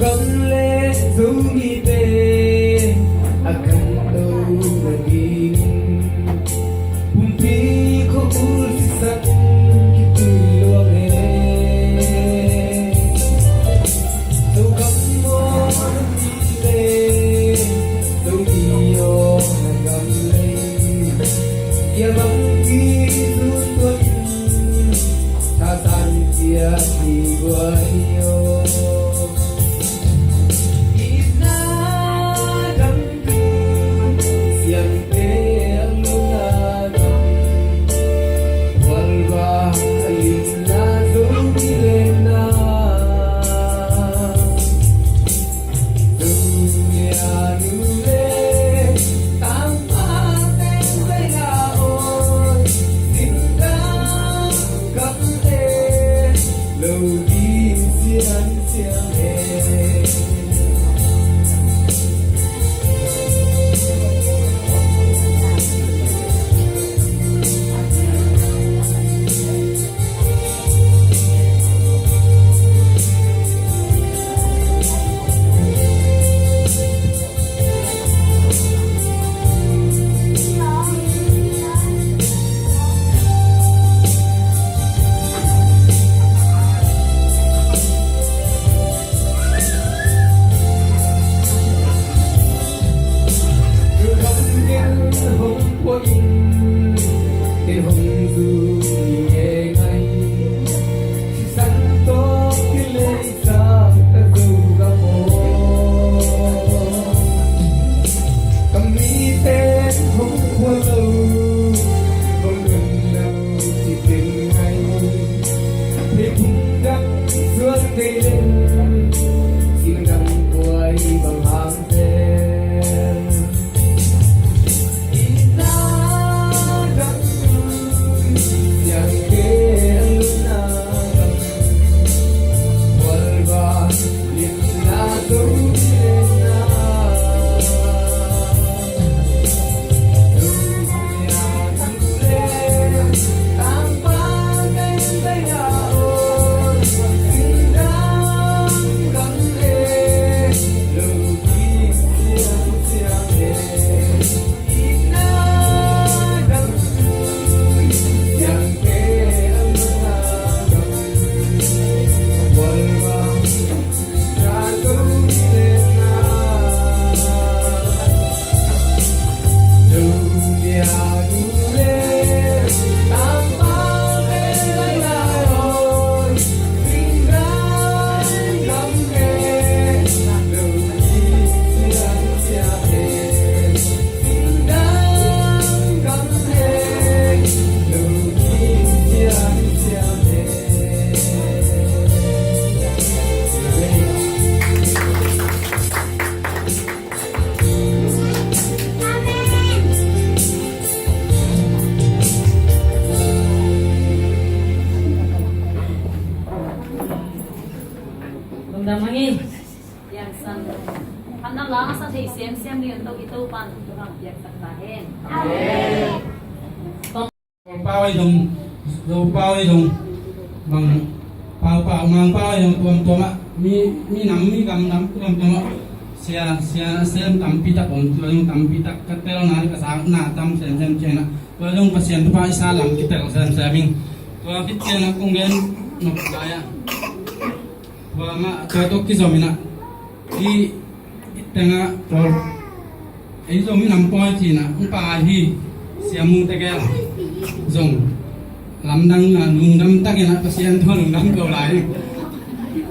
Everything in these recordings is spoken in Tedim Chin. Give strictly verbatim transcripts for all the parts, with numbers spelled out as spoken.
Gam le Zomite a kanto nadingin pumpi khua-ul sisan kituiluang e. Zogam maw na hi le Zomi aw na gam lei, kia bang kizun tuan in thasan ciat hi guai aw. Itna dang tu siangte a luna dang, Walva a limna Zomi lenna. Zomi a nu le tangpa teng vei la aw, singkang gam le lo ding sian siang e. Ka mite hong khua lo, hong nun lo, ci teng ngai. Hei phung dang suan kei leng, singkang kuai bang hang zel. Ina dang siang ke luna dang, Walva Lungdam mangin. Piangsan. Khamna la a sa thei semsem ding an to i Topa'n thu hong piaksak ta hen. Amen. Pau ei dong, Zo pau ei dong, Mang pau pau, Mang pau ei dong, tuamtuam ah mi, mi nam mi gam nam tuamtuam ah sia, sia sem tampi tak om, tua dong tampi tak ka telna, ka sakna tam semsem ciang ah, tua dong Pasian thupha i sa lam kitel semsem ing. Tua khit ciang ah kong gen nop lai ah. Tua mah, tua tawh kizom in ah, hih, hih tengah, tua, ei Zomi nam pawi ci in ah, hong pai hi, Sia Mung tegel zong lamdang ah, lungdam tak in ah, Pasian tawh lungdam ko lai.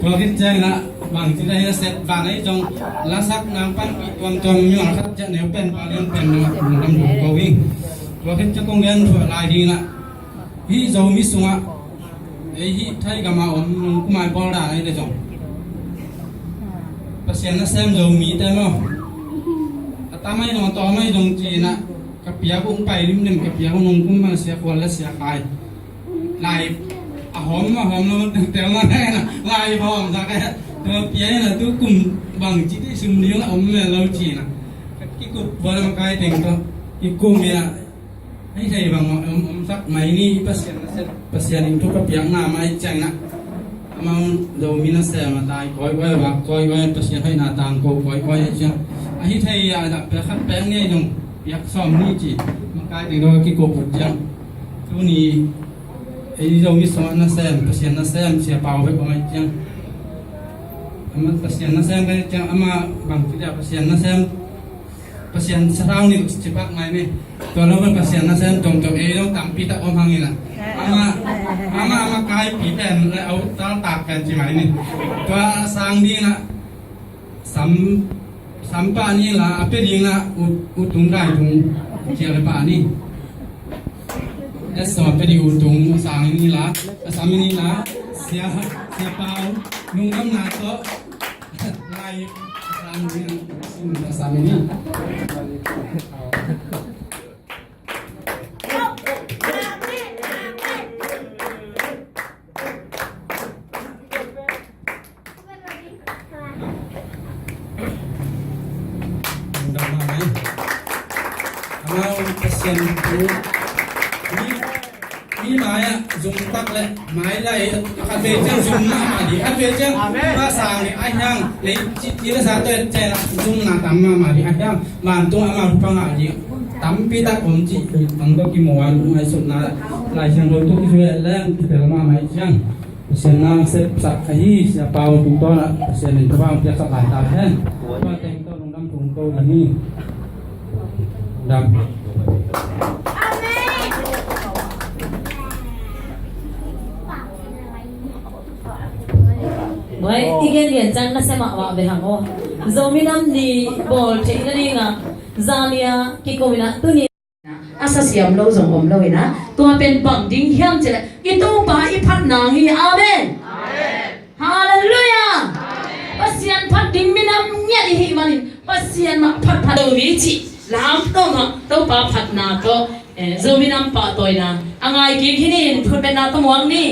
Tua khit ciang in ah, bangci leh hi a set ban ei zong, lasak nang pan pi tuamtuam mi ong khat ciah neu pen, pa lian pen, lungdam ko ing. Tua khit ciang kong gen thuah lai ding in ah, hih Zomi sungah, ei hih Thai gam a om nung kum a i bawl dan ei le zong, Pasian nasem Zomite maw, a tam ei zong, a tawm ei zong ci in ah, ka piak uh hong pai limlim, ka piak uh nung kum a sia khual le sia khai. Lai a hawm, a hawm lo, tel na hen a, lai a hawm sak e. Tua pia in ah tu kum bangci dih sum ding a om mel lo ci in ah, ka kikup bawm a kai teng tawh kikum in ah, hei, hei bang om, om sak mai ni, Pasian, Pasian in thu ka piakna mai ciang in ah, Amau Zomi Nasem a tai kawikawi, vak kawikawi, Pasian hoihna tangko kawikawi a ciang, a hi thei a, dah pek khat pek ni zong piak sawm ni ci, makai teng dong a kikop uh ciang, tuni ei Zomi sung a nasem, Pasian nasem Sia Pau bek om a ciang, ama Pasian nasem ka ciang, ama bang ci dia Pasian nasem, Pasian sathau ni ci pak mai ni. Tua lo pen Pasian nasem tuamtuam ei lo tampi tak om hang in ah. Ama, ama, ama kaipi pen le au tal tak pen ci mai ni. Tua sang ding ah sam, sam pah ni la, a pia ding ah ut, ut tung dai tung cia le pah ni. Esa pia ding ut tung sang ni la, a sam ni la, Sia, Sia Pau, nung nam na to. Lai, sang ding, sang ding. Amau Pasian tu. Mi mai ah zum tak le mai lai, a khat ve ciang zum mahmah ding, khat ve ciang pa sang le a hiang le ci, ci le sa tuet ciang zumna tam mahmah ding, a hiang vantung ah amau thupha ngah ding tampi tak om ci, tang dok kimu a ngaihsutna Lai Siangtho tu kisu le leng kitel mahmah ciang Pasian na sepsak ahi Sia Pau tungtawn ah Pasian in thupha hong piaksak lai ta hen. Tua teng tawh lungdam tung ko ding hi. Dam. Bai, i gen lian ciang na sia mahmah ve hang aw. Zomi Nam Ni bawl theih nading ah zan ni a kiko in ah tuni a sa siam lo zong om lo in ah, tua pen bang ding hiam cih leh i Topa i phatna hi. Amen. Halleluiah. Pasian phat ding minam ngiat i hih manin Pasian mah phat phat lo mi cih lam tawh mah Topa phatna tawh, eh, Zomi Nam pahtawina a ngai kik hi ni. Thutbetna tawh muak ni.